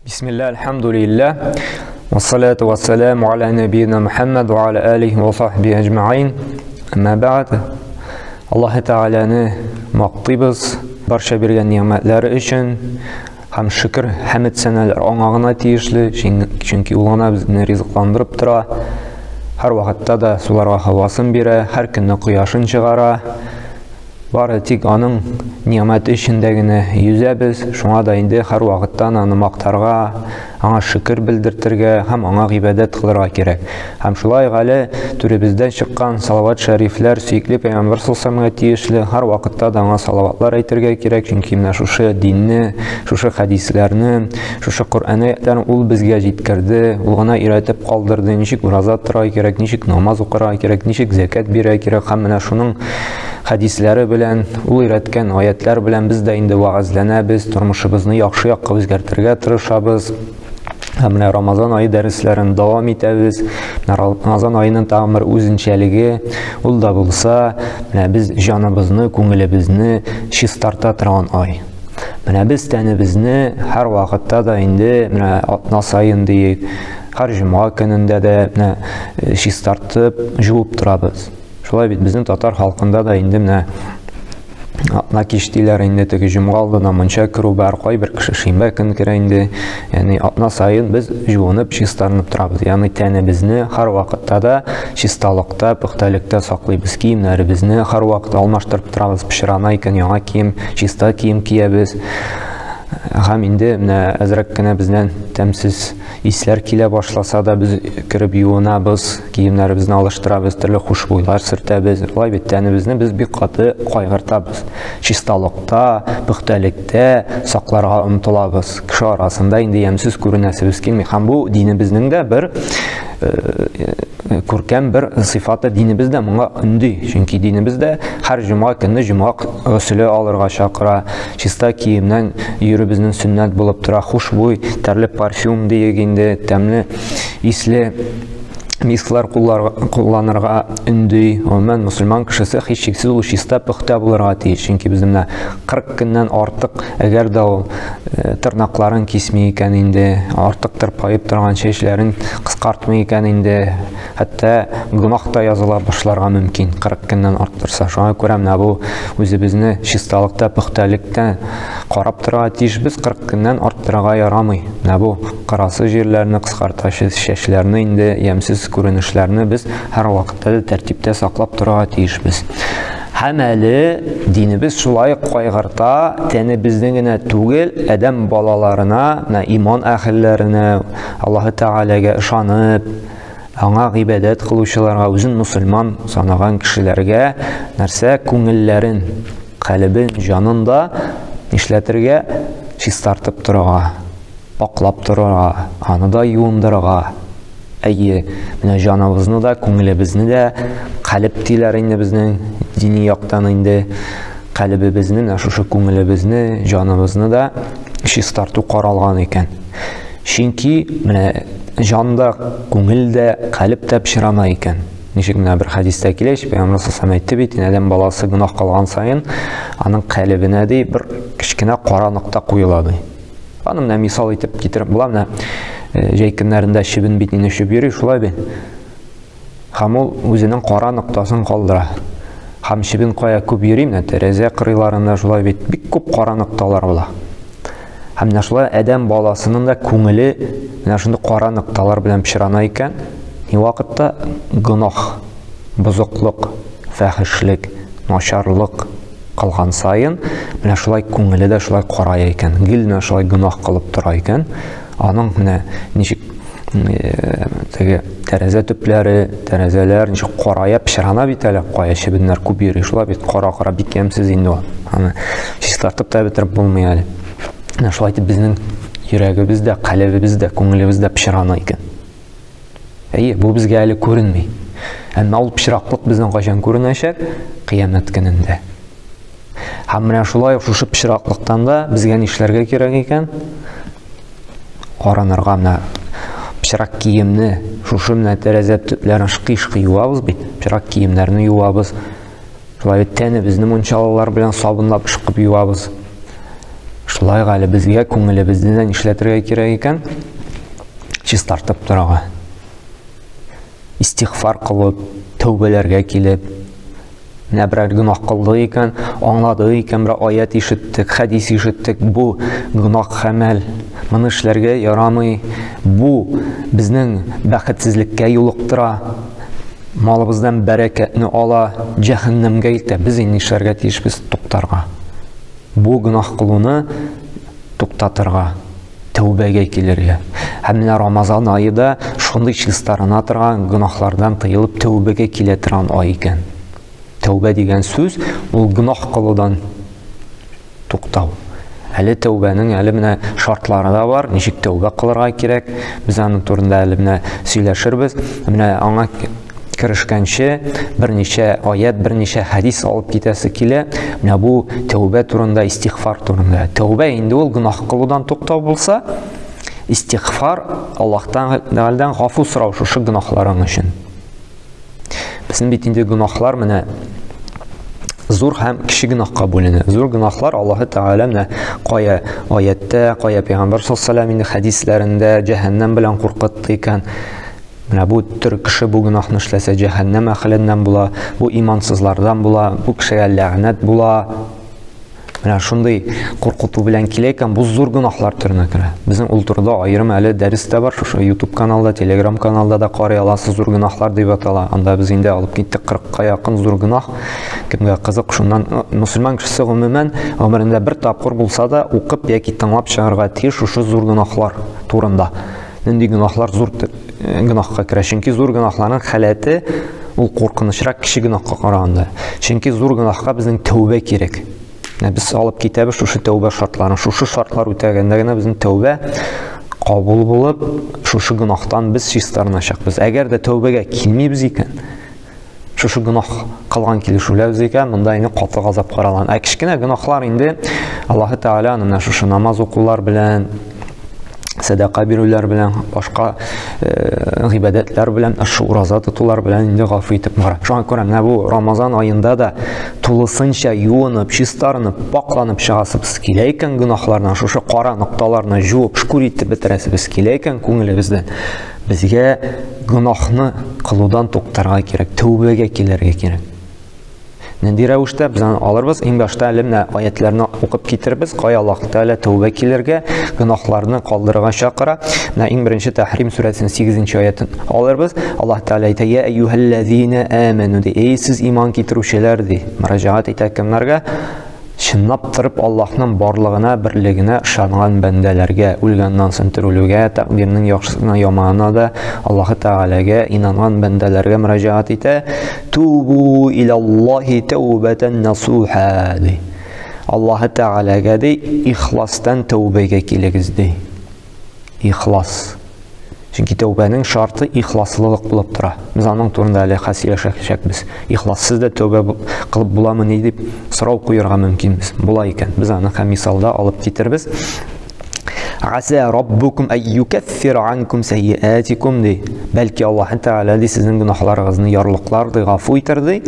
Бисмилла, альхамдулилля, вассалату вассаламу аля набийна Мухаммад ва аля алихи ва сахби әҗмәгыйн. Әмма бәгъд. Аллаһ Тәгаләне мактыйбыз барча биргән нигъмәтләре өчен һәм шөкер хәмд сәнәләр аңа гына тиешле, чөнки ул гына безне ризыкландырып тора. Һәр вакытта да суларга һавасын бирә, һәр көнне кояшын чыгара. Бары тик аның нигъмәте эчендә генә йөзәбез, шуңа да инде һәрвакыттан аны мактарга, аңа шөкер белдертергә һәм аңа гыйбадәт кылырга кирәк. Һәм шулай ук әле түребездән чыккан салават шәрифләр сөекле пәйгамбәр саллаллаһу тиешле, һәрвакытта да аңа салаватлар әйтергә кирәк, чөнки менә шушы динне, шушы хәдисләрне, шушы Коръән аятларын ул безгә җиткерде, ул гына өйрәтеп калдырды, ничек ураза торырга кирәк, ничек намаз укырга кирәк, ничек зәкят бирергә кирәк һәм менә шуның хәдисләре белән, ул өйрәткән аятлар белән без дә инде вәгазьләнәбез, тормышыбызны яхшы якка үзгәртергә тырышабыз. Һәм менә Рамазан ае дәресләрен дәвам итәбез. Менә Рамазан аеның тагын бер үзенчәлеге, ул да булса, менә без җаныбызны, күңелебезне чистарта торган ай. Менә без тәнебезне һәр вакытта да инде менә атна саен диек, һәр җомга көнендә дә менә чистартып, жуып торабыз. Шулай бит безнең татар халкында да инде менә атна кич диләр инде, теге җомга алдына мунча керү бар, кайбер кеше шимбә көн керә инде. Ягъни атна саен без жуынып, чистарынып торабыз. Ягъни тәнебезне һәр вакытта да чисталыкта, пөхтәлектә саклыйбыз. Киемнәребезне һәрвакыт алмаштырып торабыз. Пычрана икән, яңа кием, чиста кием киябез. Һәм инде менә әзрәк кенә бездән тәмсез исләр килә башласа да, без кереп юынабыз, киемнәребезне алыштырабыз, төрле хушбуйлар сөртәбез. Шулай бит тәнебезне без бик каты кайгыртабыз. Чисталыкта, пөхтәлектә сакларга омтылабыз. Кеше арасында инде ямьсез күренәсебез килми. Һәм бу динебезнең дә бер күркәм бер сыйфаты, динебез дә моңа өнди. Чөнки динебез дә һәр җомга көнне җомга гөселе алырга чакыра, чиста киемнән йөрү безнең сөннәт булып тора, хушбуй, тәрле парфюм диек инде, тәмле исле мисклар кулланырга өнди. Гомумән, мөселман кешесе һичшиксез ул чиста, пөхтә булырга тиеш. Чөнки безнең менә 40 көннән артык, әгәр дә ул тырнакларын кисми икән инде, артык тырпаеп торган чәчләрен кыскартмый икән инде, хәтта гөнаһ та языла башларга мөмкин 40 көннән арттырса. Шуңа күрә менә бу үзебезне чисталыкта, пөхтәлектә карап торырга тиешбез, 40 көннән арттырырга ярамый. Менә бу кырасы җирләрне, кыскартачы чәчләрне инде, ямьсез күренешләрне без һәрвакытта да тәртиптә саклап торырга тиешбез. Һәм әле динебез шулай ук кайгырта, тәнебезне генә түгел, адәм балаларына, менә иман әһелләренә, Аллаһы Тәгаләгә ышанып, аңа гыйбадәт кылучыларга, үзен мусульман санаган кешеләргә нәрсә, күңелләрен, калебен, җанын да нишләтергә, чистартып торырга, паклап торырга, аны да юындырырга. Әйе, менә җаныбызны да, күңелебезне дә, калеб диләр инде безнең дини яктан инде, калебебезне, менә шушы күңелебезне, җаныбызны да чистарту каралган икән. Чөнки менә җан да, күңел дә, калеб тә пычрана икән. Ничек менә бер хәдистә килә, Пәйгамбәр саллаллаһу алейһи әйтте бит, адәм баласы гөнаһ кылган саен, аның калебенә ди бер кечкенә кара нокта куела ди. Аны менә мисал итеп китереп була, менә җәй көннәрендә чебен бит инде очып йөри, шулай бит. Һәм ул үзенең кара ноктасын калдыра. Һәм чебен кая күп йөри, менә тәрәзә кырыйларында шулай бит, бик күп кара нокталар була. Һәм менә шулай адәм баласының да күңеле менә шундый кара нокталар белән пычрана икән. Ни вакытта гөнаһ, бозыклык, фәхишлек, начарлык кылган саен, менә шулай күңеле дә шулай карая икән. Гел менә шулай гөнаһ кылып тора икән. Аның менә ничек теге тәрәзә төпләре, тәрәзәләр ничек карая, пычрана бит әле, кая чебеннәр күп йөри, шулай бит кара-кара бик ямьсез инде ул. Аны чистартып та бетереп булмый әле. Менә шулай итеп безнең йөрәгебез дә, калебебез дә, күңелебез дә пычрана икән. Әйе, бу безгә әле күренми. Әмма ул пычраклык безнең кайчан күренәчәк? Кыямәт көнендә. Һәм менә шулай ук шушы пычраклыктан да безгә нишләргә кирәк икән? Арынырга. Менә пычрак киемне, шушы менә тәрәзә төпләрен шкый-шкый юабыз бит, пычрак киемнәрне юабыз. Шулай бит тәнебезне мунчалалар белән сабынлап ышкып юабыз. Шулай әле безгә күңелебезне дә нишләтергә кирәк икән? Чистартып торырга. Истигъфар кылып, тәүбәләргә килеп, менә берәр гөнаһ кылдык икән, аңладык икән, бер аят ишеттек, хәдис ишеттек, бу гөнаһ гамәл, моны эшләргә ярамый, бу безнең бәхетсезлеккә юлыктыра, малыбыздан бәрәкәтне ала, җәһәннәмгә илтә. Без инде нишләргә тиешбез? Туктарга. Бу гөнаһ кылуны туктатырга, тәүбәгә килергә. Һәм менә Рамазан ае да шундый чистарына торган гөнаһлардан тыелып тәүбәгә килә торган ай икән. Тәүбә дигән сүз ул гөнаһ кылудан туктау. Әле тәүбәнең әле менә шартлары да бар, ничек тәүбә кылырга кирәк. Без аның турында әле менә сөйләшербез. Менә аңа керешкәнче берничә аят, берничә хәдис алып китәсе килә. Менә бу тәүбә турында, истигъфар турында. Тәүбә инде ул гөнаһ кылудан туктау булса, истигъфар Аллаһ Тәгаләдән гафу сорау шушы гөнаһларың өчен. Безнең бит инде гөнаһлар менә зур һәм кече гөнаһка бүленә. Зур гөнаһлар Аллаһ Тәгалә менә кая аятта, кая пәйгамбәр саллаллаһу алейһи ва сәлләм инде хәдисләрендә җәһәннәм белән куркытты икән. Менә бу төр кеше бу гөнаһны эшләсә җәһәннәм әһеленнән була, бу имансызлардан була, бу кешегә ләгънәт була. Менә шундый куркыту белән килә икән, бу зур гөнаһлар төренә керә. Безнең ул турыда аерым әле дәрес тә бар, шушы YouTube каналда, Telegram каналда да карый аласыз, зур гөнаһлар дип атала. Анда без инде алып киттек 40-ка якын зур гөнаһ. Кемгә кызык, шуннан мөселман кешесе гомумән гомерендә бер тапкыр булса да укып яки тыңлап чыгарга тиеш шушы зур гөнаһлар турында. Нинди гөнаһлар зур гөнаһка керә? Чөнки зур гөнаһларның халәте ул куркынычрак кече гөнаһка караганда. Чөнки зур гөнаһка безнең тәүбә кирәк. Менә без алып китәбез шушы тәүбә шартларын. Шушы шартлар үтәгәндә генә безнең тәүбә кабул булып, шушы гөнаһтан без чистарыначакбыз. Әгәр дә тәүбәгә килмибез икән, шушы гөнаһ кылган килеш үләбез икән, монда инде каты газап каралган. Ә кечкенә гөнаһлар инде Аллаһы Тәгалә аны менә шушы намаз укулар белән, сәдака бирүләр белән, башка гыйбадәтләр белән, шул ураза тотулар белән инде гафу итеп бара. Шуңа күрә менә бу Рамазан аенда да тулысынча юынып, чистарынып, пакланып чыгасыбыз килә икән гөнаһлардан, шушы кара нокталарны жуып, шкур итеп бетерәсебез килә икән күңелебездән. Безгә гөнаһны кылудан туктарга кирәк, тәүбәгә килергә кирәк. Нинди рәвештә без аны алырбыз? Иң башта әле менә аятларны укып китербез. Кая Аллаһ Тәгалә тәүбә килергә, гөнаһларны калдырырга чакыра. Менә иң беренче Тәхрим сүрәсенең 8 аятын алырбыз. Аллаһ Тәгалә әйтә: "Я әйюһәлләзина аману" ди. Эй сез иман китерүчеләр ди. Мөрәҗәгать итә кемнәргә? Чынлап торып Аллаһның барлыгына, берлегенә ышанган бәндәләргә, үлгәннән соң терелүгә, тәкъдирнең яхшысына, яманына да Аллаһы Тәгаләгә инанган бәндәләргә мөрәҗәгать итә. Тубу илаллаһи тәүбәтән насуха ди. Аллаһы Тәгаләгә ди, ихластан тәүбәгә килегез ди. Ихлас. Чөнки тәүбәнең шарты ихласлылык булып тора. Без аның турында әле хәс сөйләшәчәкбез. Ихлассыз да тәүбә кылып буламы ни дип сорау куярга мөмкинбез. Була икән. Без аны һәм мисалда алып китербез. Аса раббукум ай юкаффир анкум сайyiатикум ди. Бәлки Аллаһ Тәгалә ди сезнең гөнаһларыгызны ярлыклар ди, гафу итәр ди.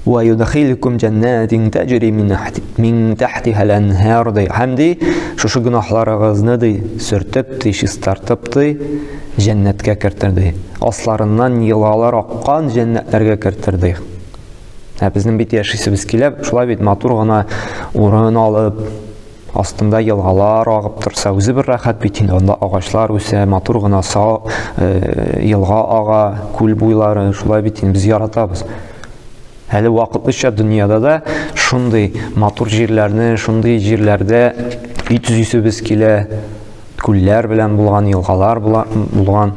Ва юдхилкум җәннәтин таҗри мин тахтиха ал-анһар ди. Һәм ди, шушы гөнаһларыгызны ди, сөртеп ди, чистартып ди, җәннәткә кертер ди. Асларыннан елгалар аккан җәннәтләргә кертер ди. Ә безнең бит яшисебез килә, шулай бит матур гына урын алып, астында елгалар агып торса, үзе бер рәхәт бит инде. Анда агачлар үсә, матур гына са, елга ага, күл буйлары, шулай бит инде без яратабыз. Әле вакытлыча дөньяда да шундый матур җирләрне, шундый җирләрдә өй төзисебез килә, күлләр белән булган, елгалар булган.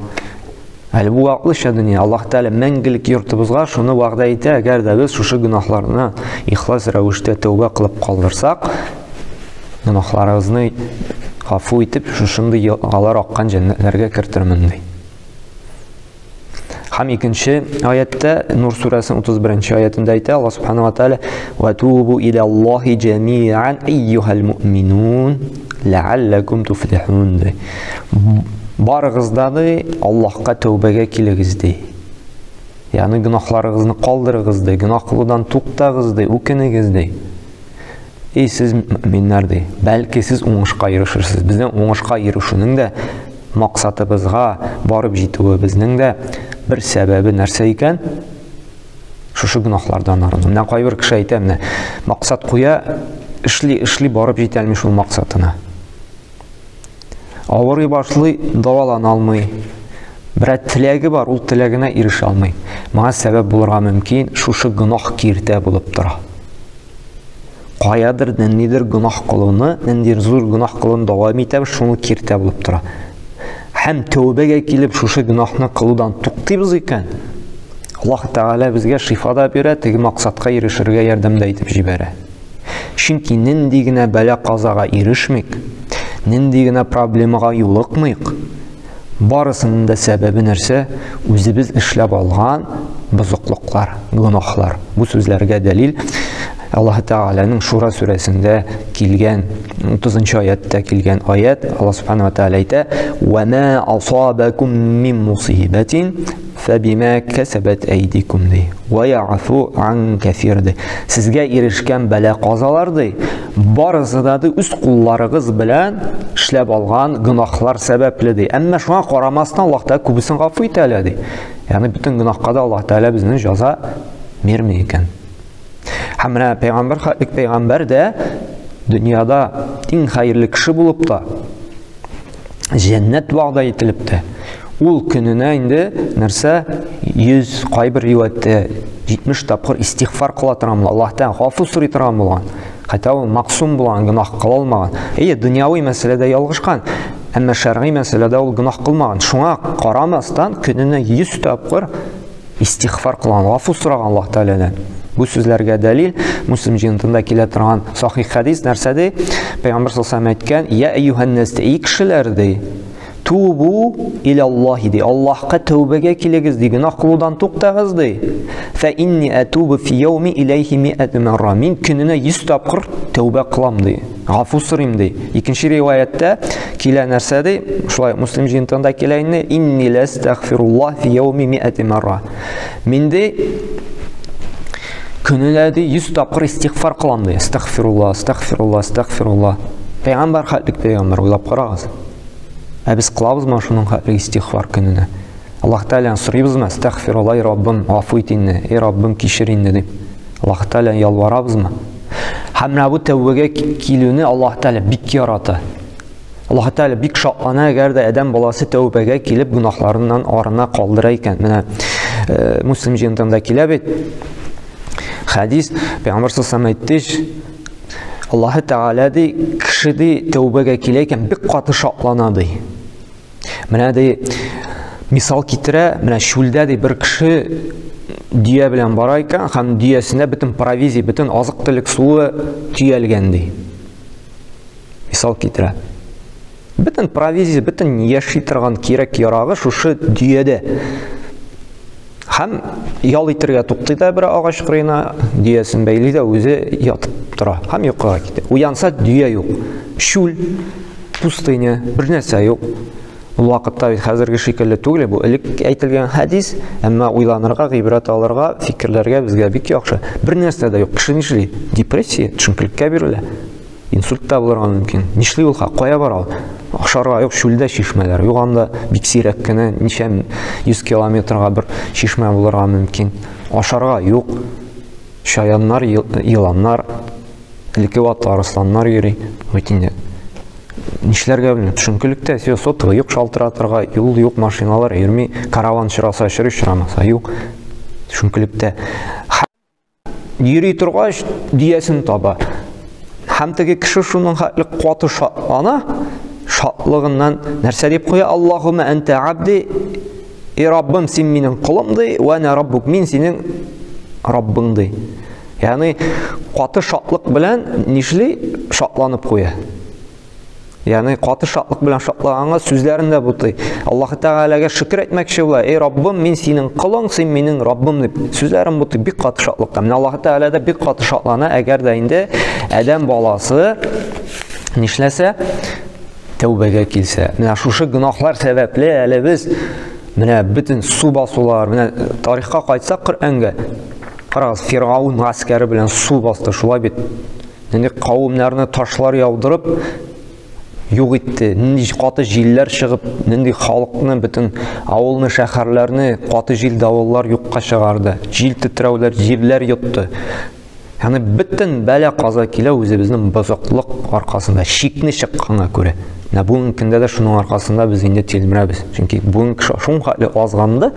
Әле бу вакытлыча дөнья. Аллаһ Тәгалә мәңгелек йортыбызга шуны вәгъдә итә, әгәр дә без шушы гөнаһларны ихлас рәвештә тәүбә кылып калдырсак, гөнаһларыбызны гафу итеп, шушындый елгалар аккан җәннәтләргә кертермен ди. Һәм икенче аятта Нур сүрәсенең 31 аятында әйтә Аллаһ субханаһу ва тааля: "Ва тубу илаллаһи җәмиан әйюһал муъминун ләалләкум туфлихун" ди. Барыгыз да ди, Аллаһка тәүбәгә килегез ди. Ягъни гөнаһларыгызны калдырыгыз ди, гөнаһ кылудан туктагыз ди, үкенегез ди. Эй, сез мөэминнәр, ди, бәлки сез уңышка ирешерсез. Безнең уңышка ирешүнең дә максатыбызга барып җитүебезнең дә бер сәбәбе нәрсә икән? Шушы гөнаһлардан арыну. Менә кайбер кеше әйтә, менә максат куя, эшли, эшли барып җитә алмый шул максатына. Авырый башлый, дәвалана алмый. Берәр теләге бар, ул теләгенә ирешә алмый. Моңа сәбәп булырга мөмкин, шушы гөнаһ киртә булып тора. Каядыр ниндидер гөнаһ кылуны, ниндидер зур гөнаһ кылуны дәвам итәбез, шуны киртә булып тора. Һәм тәүбәгә килеп шушы гөнаһны кылудан туктыйбыз икән, Аллаһ Тәгалә безгә шифа да бирә, теге максатка ирешергә ярдәм дә итеп җибәрә. Чөнки нинди генә бәла-казага ирешмик, нинди генә проблемага юлыкмыйк, барысының да сәбәбе нәрсә? Үзебез эшләп алган бозыклыклар, гөнаһлар. Бу сүзләргә дәлил Аллаһ Тәгаләнең Шура сүрәсендә килгән 30 аяттә килгән аят. Аллаһ Субхану ва Тәгалә әйтә: "Ва ма асабакум мин мусибатин фәбимә кәсәбәт әйдикум ди. Ва я'фу ан кәфир ди. Сезгә ирешкән бәла-казалар ди, барысы да ди үз кулларыгыз белән эшләп алган гөнаһлар сәбәпле ди. Әмма шуңа карамастан Аллаһ Тәгалә күбесен гафу итә әле ди. Ягъни бөтен гөнаһка да Аллаһ Тәгалә безне җаза бирми икән. Һәм менә пәйгамбәр хәтлек пәйгамбәр дә дөньяда иң хәерле кеше булып та җәннәт вәгъдә ителеп тә, ул көненә инде нәрсә 100 кайбер риваятьтә 70 тапкыр истигъфар кыла торган булган, Аллаһтан гафу сорый торган булган. Хәтта ул максум булган, гөнаһ кыла алмаган. Әйе, дөньяви мәсьәләдә ялгышкан, әмма шәргый мәсьәләдә ул гөнаһ кылмаган. Шуңа карамастан көненә 100 тапкыр истигъфар кылган, гафу сораган Аллаһ Тәгаләдән. Бу сүзләргә дәлил Муслим җыентында килә торган сахих хәдис нәрсә ди? Пәйгамбәр саллаллаху алейһи әйткән: "Я әйюһән-нас, эй кешеләр ди, тубу илаллаһи ди, Аллаһка тәүбәгә килегез ди, гөнаһ кылудан туктагыз ди. Фә инни атубу фи яуми иләйһи ми'ат марра. Мин көненә 100 тапкыр тәүбә кылам ди. Гафу сорыйм ди. Икенче риваятьтә килә нәрсә ди? Шулай Муслим җыентыгында килә инде. Инни ләстәгъфируллаһ фи яуми ми'ати марра. Мин ди көненә ди 100 тапкыр истигъфар кылам ди. Астагфируллаһ, астагфируллаһ, астагфируллаһ. Пәйгамбәр хәтлек пәйгамбәр уйлап карагыз. Ә без кылабызмы шуның хәтлек истигъфар көненә? Аллаһ Тәгаләдән сорыйбызмы? Астагфируллаһ, эй Раббым, гафу ит инде, эй Раббым, кичер инде дип. Аллаһ Тәгаләдән ялварабызмы? Һәм менә бу тәүбәгә килүне Аллаһ Тәгалә бик ярата. Аллаһ Тәгалә бик шатлана, әгәр дә адәм баласы тәүбәгә килеп гөнаһларыннан арына калдыра икән. Менә э, Муслим җыентында килә бит. Хәдис Пәйгамбәр саллаллаху әйтте, Аллаһ Тәгалә ди, кеше ди тәүбәгә килә икән, бик каты шатлана ди. Менә ди мисал китерә, менә чүлдә ди бер кеше дөя белән бара икән, һәм дөясенә бөтен провизия, бөтен азык-төлек суы төялгән ди. Мисал китерә. Бөтен провизия, бөтен яши торган кирәк-ярагы шушы дөядә. Һәм ял итәргә туктый да бер агач кырыена, дөясен бәйли дә үзе ятып тора һәм йокыга китә. Уянса дөя юк. Чүл, пустыня, бер нәрсә юк. Ул вакытта бит хәзерге шикелле түгел, бу элек әйтелгән хәдис, әмма уйланырга, гыйбрәт алырга, фикерләргә безгә бик яхшы. Бер нәрсә дә юк. Кеше нишли? Депрессия, төшенкелеккә бирелә. Инсульт та булырга мөмкин. Нишли ул, кая бара ул? Ашарга юк, чүлдә чишмәләр юк анда, бик сирәк кенә ничә 100 километрга бер чишмә булырга мөмкин. Ашарга юк. Чаяннар, еланнар, элекке вакытта арысланнар йөри. Бит инде нишләргә белмим. Төшенкелектә все сотовый юк шалтыратырга, юл юк, машиналар йөрми, караван очраса очрый, очрамаса юк. Төшенкелектә. Йөри торгач, дөясен таба. Һәм теге кеше шуның хәтле каты шатлана, шатлыгыннан нәрсә дип куя? Аллаһумма анта абди, и Раббым, син минем колым ди, ва ана раббук, мин синең Раббың ди. Ягъни каты шатлык белән нишли? Шатланып куя. Ягъни каты шатлык белән шатлаганга сүзләрен дә бутый. Аллаһ Тәгаләгә шөкер әйтмәкче була. Эй Раббым, мин синең колың, син минем Раббым дип сүзләрен бутый бик каты шатлыкта. Менә Аллаһ Тәгалә дә бик каты шатлана, әгәр дә инде адәм баласы нишләсә, тәүбәгә килсә. Менә шушы гөнаһлар сәбәпле әле без менә бөтен су басулар, менә тарихка кайтсак Коръәнгә, карагыз, Фиргаун гаскәре белән су басты, шулай бит. Нинди кавымнарны ташлар яудырып юк итте, нинди каты җилләр чыгып, нинди халыкны, бөтен авылны, шәһәрләрне каты җил давыллар юкка чыгарды. Җил тетрәүләр, җирләр йотты. Ягъни бөтен бәла каза килә үзебезнең бозыклык аркасында, шикне чыкканга күрә. Менә бүгенге көндә дә шуның аркасында без инде тилмерәбез. Чөнки бүгенге кеше шуның хәтле азганды,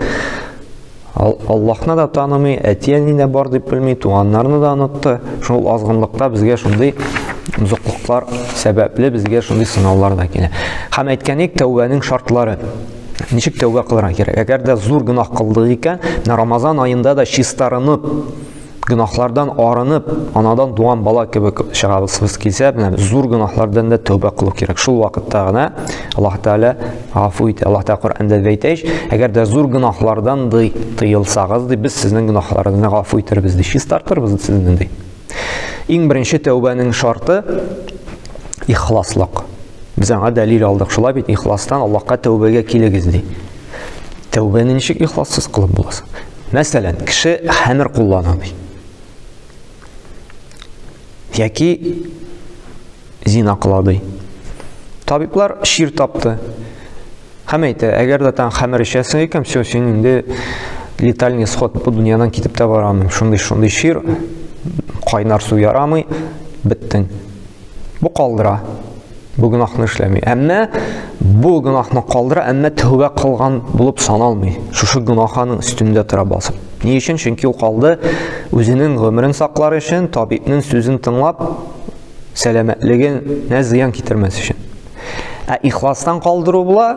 Аллаһны да танымый, әти-әни дә бар дип белми, туганнарны да онытты. Шул азгынлыкта безгә шундый бозыклыклар сәбәпле безгә шундый сынаулар да килә. Һәм әйткән идек, тәүбәнең шартлары. Ничек тәүбә кылырга кирәк? Әгәр дә зур гөнаһ кылдык икән, менә Рамазан аенда да чистарынып, гөнаһлардан арынып, анадан туган бала кебек чыгабыз килсә, менә зур гөнаһлардан да тәүбә кылу кирәк. Шул вакытта гына Аллаһ Тәгалә гафу итә. Аллаһ Тәгалә Коръәндә әйтә ич, әгәр дә зур гөнаһлардан ди тыелсагыз, ди, без сезнең гөнаһларыгызны гафу итербез, ди, чистартырбыз сезне, ди. Иң беренче тәүбәнең шарты ихласлык. Без аңа дәлил алдык. Шулай бит, ихластан Аллаһка тәүбәгә килегез, ди. Тәүбәне ничек ихлассыз кылып буласың? Мәсәлән, кеше хәмер куллана ди. Яки зина кыла ди. Табиблар чир тапты. Һәм әйтә, әгәр дә тән хәмер эчәсең икән, все, син инде летальный исход, бу дөньядан китеп тә барамын. Шундый-шундый чир, кайнар су ярамый, беттең. Бу калдыра. Бу гөнаһны эшләми. Әмма бу гөнаһны калдыра, әмма тәүбә кылган булып саналмый. Шушы гөнаһының өстендә тора басып. Ни өчен? Чөнки ул калды үзенең гомерен саклар өчен, табибның сүзен тыңлап, сәламәтлегенә зыян китермәс өчен. Ә ихластан калдыру була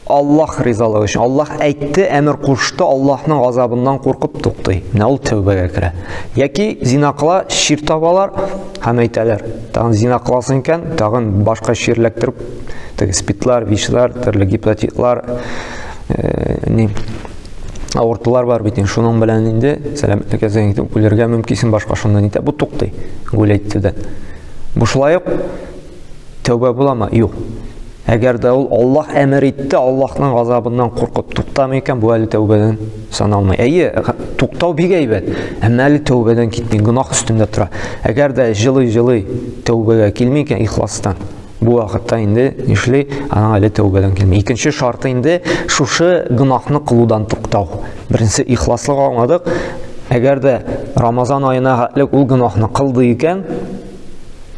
Аллаһ ризалыгы өчен. Аллаһ әйтте, әмер кушты, Аллаһның газабыннан куркып туктый. Менә ул тәүбәгә керә. Яки зина кыла, чир табалар һәм әйтәләр, тагын зина кыласың икән, тагын башка чир эләктереп, теге спидлар, вичлар, төрле гепатитлар, ни авыртулар бар бит инде. Шуның белән инде сәламәтлеккә зыян итеп үлергә мөмкинсең, башка шуннан итә. Бу туктый гүләй итүдән. Бу шулай ук тәүбә буламы? Юк. Әгәр дә ул Аллаһ әмер итте, Аллаһның газабыннан куркып туктамый икән, бу әле тәүбәдән саналмый. Әйе, туктау бик әйбәт, әмма әле тәүбәдән китми, гөнаһ өстендә тора. Әгәр дә җылый-җылый тәүбәгә килми икән, ихластан, бу вакытта инде нишли, аның әле тәүбәдән килми. Икенче шарты инде шушы гөнаһны кылудан туктау. Беренче ихласлык аңладык. Әгәр дә Рамазан аена хәтлек ул гөнаһны кылды икән,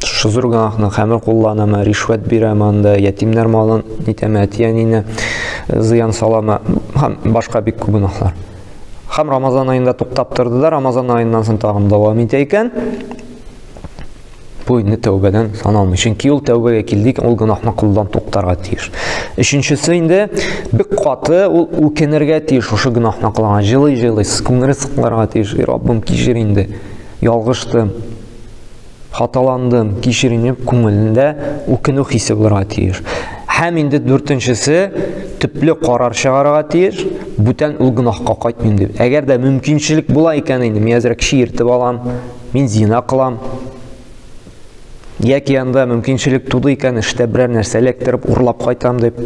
шушы зур гөнаһны хәмер кулланамы, ришвәт бирәме анда, ятимнәр малын нитәме, әти-әнине зыян саламы һәм башка бик күп гөнаһлар. Һәм Рамазан аенда туктап торды да, Рамазан аеннан соң тагын дәвам итә икән, бу инде тәүбәдән саналмый. Чөнки ул тәүбәгә килде икән, ул гөнаһны кылудан туктарга тиеш. Өченчесе инде бик каты ул үкенергә тиеш шушы гөнаһны кылган. Җылый-җылый, күңеле сыкларга тиеш. И Раббым, кичер инде. Ялгыштым. Хаталандым, кичер инде, күңелендә үкенү хисе булырга тиеш. Һәм инде дүртенчесе төпле карар чыгарырга тиеш, бүтән ул гөнаһка кайтмыйм дип. Әгәр дә мөмкинчелек була икән инде, мин әзрәк кеше ертып алам, мин зина кылам. Яки анда мөмкинчелек туды икән, эштә берәр нәрсә эләктереп, урлап кайтам дип.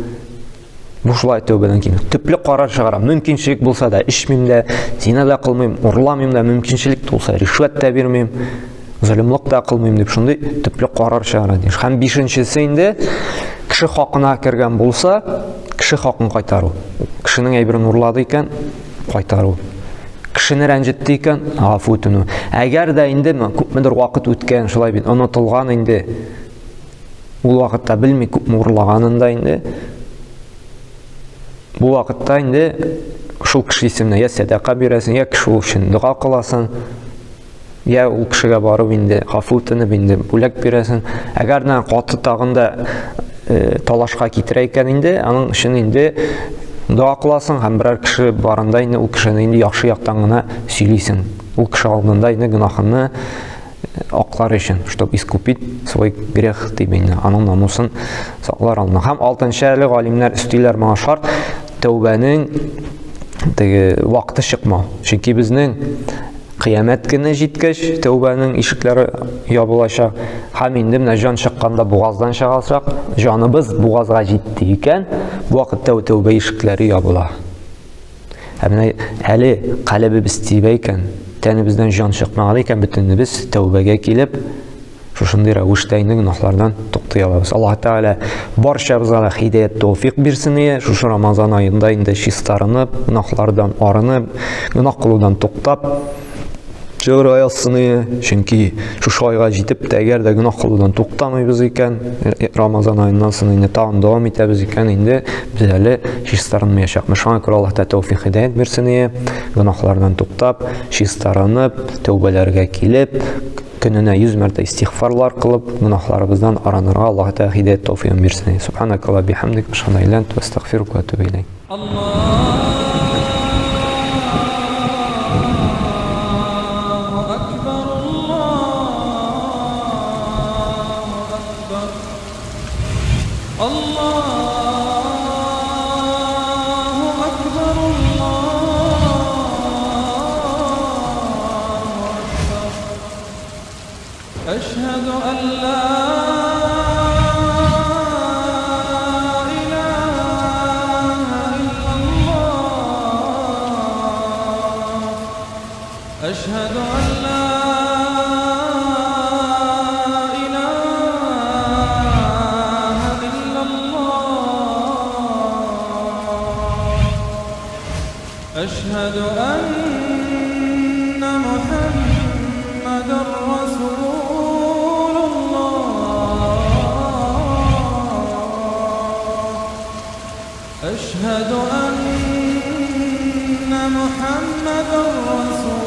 Бу шулай тәүбәдән килми. Төпле карар чыгарам. Мөмкинчелек булса да, эчмим дә, зина да кылмыйм, урламыйм да, мөмкинчелек булса, ришвәт тә бирмим, золымлык та кылмыйм дип шундый төпле карар чыгара тиеш. Һәм бишенчесе инде кеше хакына кергән булса, кеше хакын кайтару. Кешенең әйберен урлады икән, кайтару. Кешене рәнҗетте икән, гафу үтенү. Әгәр дә инде күпмедер вакыт үткән, шулай бит, онытылган инде, ул вакытта белми күпме урлаганын да инде. Бу вакытта инде шул кеше исеменә я сәдака бирәсең, я кеше өчен дога кыласың, я ул кешегә барып инде гафу үтенеп инде бүләк бирәсең. Әгәр дә каты тагын да талашка китерә икән инде, аның өчен инде дога кыласың һәм берәр кеше барында инде ул кешене инде яхшы яктан гына сөйлисең. Ул кеше алдында инде гөнаһыңны аклар өчен, чтоб искупить свой грех дип инде, аның намусын саклар алдына. Һәм алтынчы әле галимнәр өстиләр моңа шарт, тәүбәнең теге вакыты чыкмау. Чөнки безнең кыямәт көне җиткәч, тәүбәнең ишекләре ябылачак. Һәм инде менә җан чыкканда бугаздан чыгалсак, җаныбыз бугазга җитте икән, бу вакытта тәүбә ишекләре ябыла. Ә менә әле калебебез тибә икән, Тәнебездән җан чыкмаган икән, бөтенебез тәүбәгә килеп, шушындый рәвештә инде гөнаһлардан туктый алабыз. Аллаһ Тәгалә барчабызга да һидәят, тәүфик бирсен ие. Шушы Рамазан аенда инде чистарынып, гөнаһлардан арынып, гөнаһ кылудан туктап, чыгарга язсын ие. Чөнки шушы айга җитеп тә, әгәр дә гөнаһ кылудан туктамыйбыз икән, Рамазан аеннан соң инде тагын дәвам итәбез икән, инде без әле чистарынмаячакбыз. Шуңа күрә Аллаһ Тәгалә тәүфик, һидәят бирсен ие. Гөнаһлардан туктап, чистарынып, тәүбәләргә килеп, көненә 100 мәртә истигъфарлар кылып, гөнаһларыбыздан аранырга Аллаһ Тәгалә һидәят тәүфигын бирсен. Субханакалла бихамдик, ашһаду ан ла илаһа илля анта, астагфирука ва атубу илейк. أشهد أن لا إله إلا الله أشهد أن لا إله إلا الله أشهد أن محمدا رسول الله أشهد أن محمدا رسول